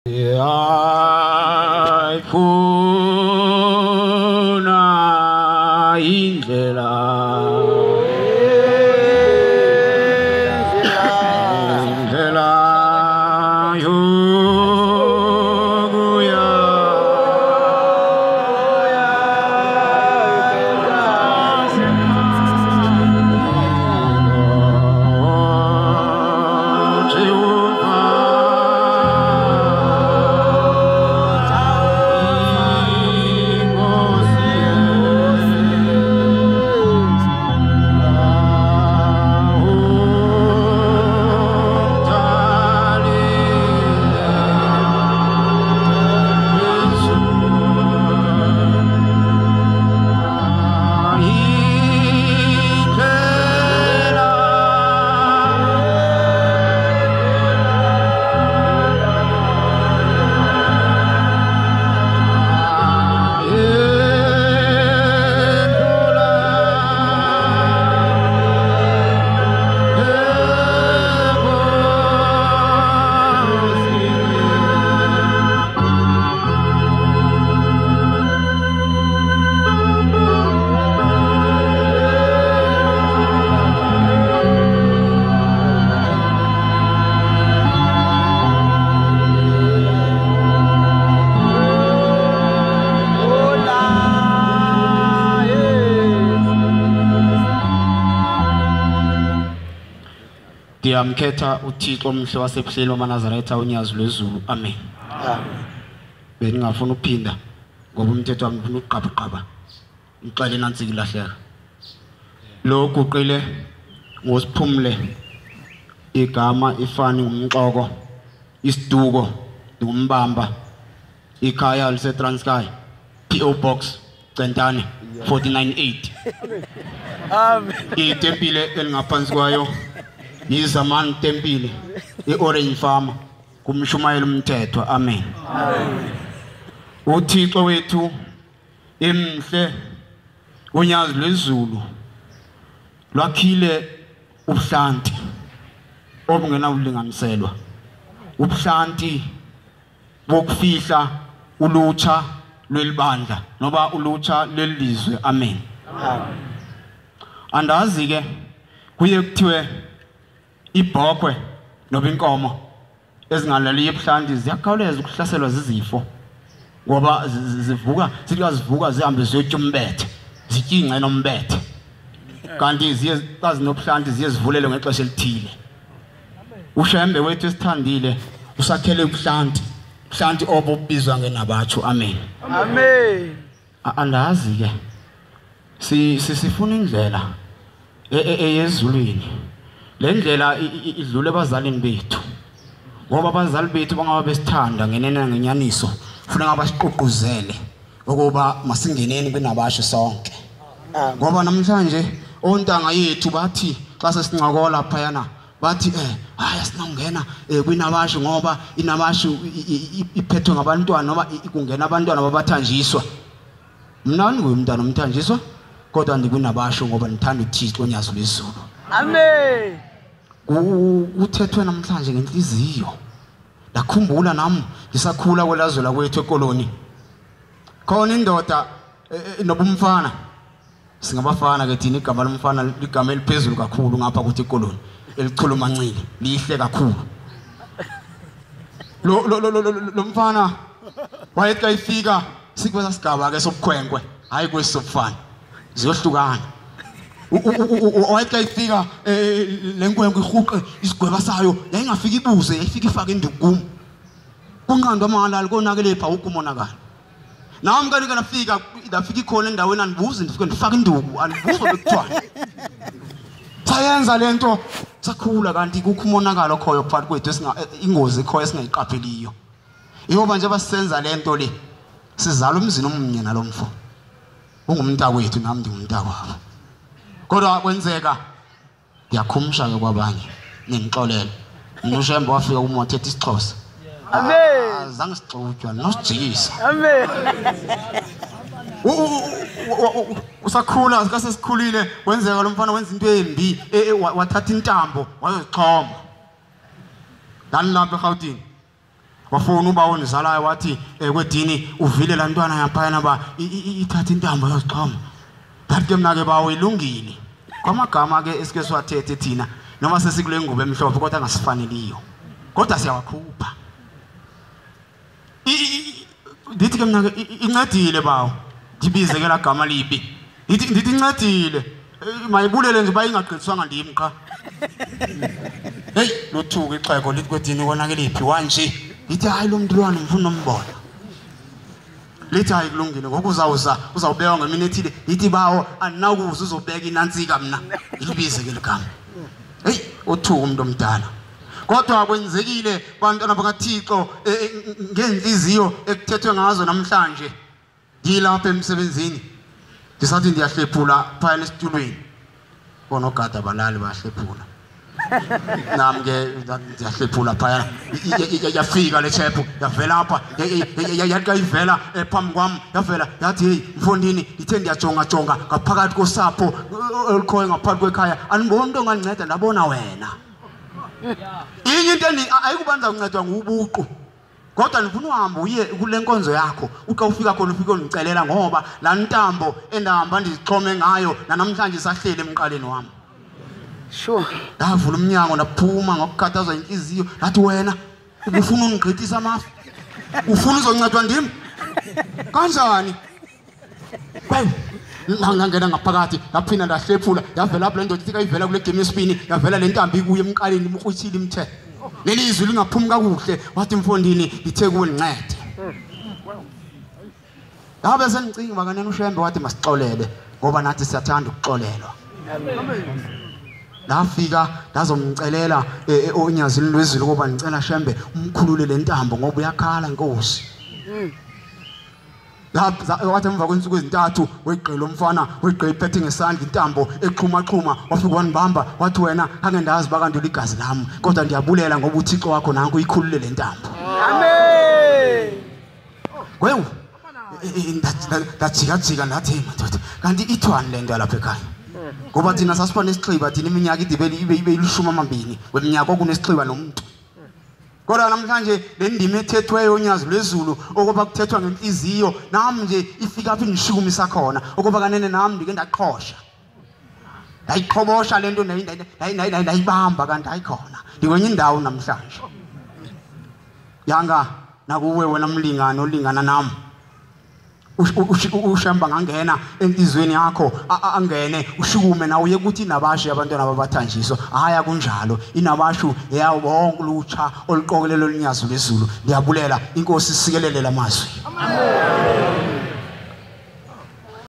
Ndiyayifuna indlela indlela yokuya Ndiyamkhetha uThixo omhle wasebuhleni wamaNazaretha unyazi lwezulu. Amen. Amen. Bendingafuna uphinda ngoba umthetho wami ufuna uqabaqaba. Ngixele nansi kulahleka. Lo guqile ngosiphumle igama ifani ngumxoko isiduko ngumbamba ikhaya lise Transkei PO Box Centane 498. Amen. Itempile elingaphansi kwayo Yizaman Tempile, i-Orange Farm, kumshumayela umthetho. Amen. Amen. uThixo wethu emhle unyazi lwezulu lwakhile ubuhlanti obungenawulinganiselwa, ubuhlanti bokufihla ulutsha lwelibandla noba ulutsha lelizwe. Amen. Amen. Andazi ke kuye kuthiwe ibhokhwe noba inkomo ezingalaliyo ebuhlanti ziyakhawuleza ukuhlaselwa zizifo ngoba zivuka zivuka zihambe ziyotya umbethe, zityince nombethe, kanti ziye xa zinobuhlanti ziye zivulele ngexesha elithile. uShembe wethu esithandile usakhele ubuhlanti, ubuhlanti obo bubizwa ngenabatsho. Amen. Amen. Andazi ke sifuna indlela eyezulwini. Le ndlela idlule ebazalini bethu ngoba abazali bethu bangaba besithanda ngenene ngenyaniso, kufuneka basiququzele ukuba masingeneni kwinabasho sonke. Ngoba namhlanje ontanga yethu bathi xa sesincokola phayana bathi hayi asinawungena kwinabasho ngoba inabasho iphethwe ngabantwana noma kungena abantwana babathanjiswa. Mna ndingumntana omthanjiswa kodwa ndikwinabasho ngoba ndithanda uThixo onyazi lwezulu. Amen. Kuthethwe namhlanje ngenhliziyo. Ndakhumbula nami ngisakhula kwelazwe lakwethu ekoloni. Khona indoda nobumfana. Singabafana ke thina, igama lomfana ligama eliphezulu kakhulu ngapha kuthi ekoloni, elichulumancile, lihle kakhulu. Lo lo lo lo mfana wayethi kayifika sikwesa sigaba ke sobukhwenkwe, hayi kwesobufana. Ziyohlukana. Wayethi kayifika le nkwenkwe ihuqe isigweba sayo, yayingafika ibuze, yayifika ifake induku kum. Kunqandwa amalali konakele pha ukumonakala. Nami kanti nafika ndafika ikhona endaweni andibuze, ndifike ndifake induku, andibuze bekuthiwa. Sayenza lento sakhula kanti kukho umonakalo okhoyo phakathi kwethu esinga ingozi ekhoyo esingayiqapheliyo. Iyoba nje basenza lento le sizala umzini omnye nalomfo. Ungumntakwethu nami ndingumntakwabo. Kodwa kwenzeka ndiyakhumsha ke kwabanye ningixolele. Mina uShembe wafika uma wathetha isiXhosa. Amen. Azange sixutywa nosijikisa. Amen. Usakhula kasesikhulile wenzeka lo mfana wenza into embi, wathatha intambo wayozixhoma. Ndani lapha eGauteng. Wafona uba ondizalayo wathi kwedini uvile laa ntwana yaphayana uba ithathe intambo yozixhoma. Ndathi ke mna ke bawo ilungile. Kwamagama ke esike siwathethe thina noma sesikule ngubo emhlophe kodwa angasifaneliyo, kodwa siyawakhupha. Ndithi ke mna ke incedile bawo, ndibize ke laa gama libi. Ndithi incedile, mayibulele nje uba ingagqithiswanga ndim qha. Heyi, lothuka ixhego lithi kwedini konakelephi wanje. Lithi hayi lo mntu lwana ndifuna umbona. Lithi hayi kulungile ngoku uzawuza uzawubekwa ngemini ethile. Lithi bawo andinakuza uzobeka inantsika mna. Ndilibize ke ligama. Heyi, othuka umntu omdala. Kodwa kwenzekile bantwana bakaThixo ngeentliziyo ekuthethwe ngazo namhlanje. Ndilapha emsebenzini ndisathi ndiyahlephula phaya esitulweni. Oonogada balali bayahlephula. Nam ke ndiyahlephula phaya. Yafika le chephu yavela apha, yathi xa ivela phambi kwam yavela yathi heyi mfondini, ndithe ndiyajongajonga ngaphakathi kosapho olukhoyo ngaphakathi kwekhaya, andiboni umntu ongandinceda, ndabona wena. Inye into ayikuba ndizawuncedwa ngubuqu, kodwa ndifuna uhambe uye kule nkonzo yakho. Uxa ufika khona ufike undicelela, ngoba laa ntambo endahamba ndizixhome ngayo nanamhlanje isahleli emqaleni wam. Sure. Ndavula umnyango ndaphuma ngokukhathazwa yintliziyo. Ndathi wena ubufuna undigqithisa amafu, ufuna uzoncedwa ndim kanjani? Ndangena ngaphakathi ndaphinda ndahlephula. Yavela apho le ndoda ithi kayivela kule gemu yesibini, yavela le ntambo ikuye emqaleni imkrwithile imthe. Nelizwi lingaphumi kakuhle. Wathi mfondini ndithe kuwe ndincede. Ndabe sendicinga uba kanene uShembe wathi masixolele ngoba nathi siyathanda ukuxolelwa. Ndafika ndazomcelela onyazini lwezulu ukuba ndicela Shembe umkhulule le ntambo ngoba uyakhala inkosi. Wathi emva kweentsuku ezintathu wegqila umfana, wegqila iphethe ngesandla intambo exhumaxhuma, wafika wandibamba wathi wena khange ndazi uba kanti uligazi lam, kodwa ndiyabulela ngoba uThixo wakho nanku uyikhulule le ntambo. Amen. Kwewu ndajikajika ndathi hey madoda, kanti ithwani le nto yalapha ekhaya? Ngoba thina sasiba nesixhiba thina iminyaka ide ibe ilishumi amabini weminyaka kwakunesixhiba nomntu. Kodwa namhlanje le ndima ethethweyo onyazi lwezulu okoba kuthethwa ngentliziyo, nam nje ifika apha indishukumisa khona okoba kanene nam ndike ndaqhosha, ndayiqhobosha le nto ndayibamba kanti ayikhona. Ndikwenye indawo namhlanje. Yanga nakuwe wena mlingane olingana nam, uShembe angangena entliziyweni yakho, angene ushukume nawe uye kuthi inabashu abantwana babathanjiswa. Hayi akunjalo, inabashu yawo bonke ulutsha oluqokelelo olunyazi lwezulu. Ndiyabulela, inkosi isikelele la mazwi. Amen.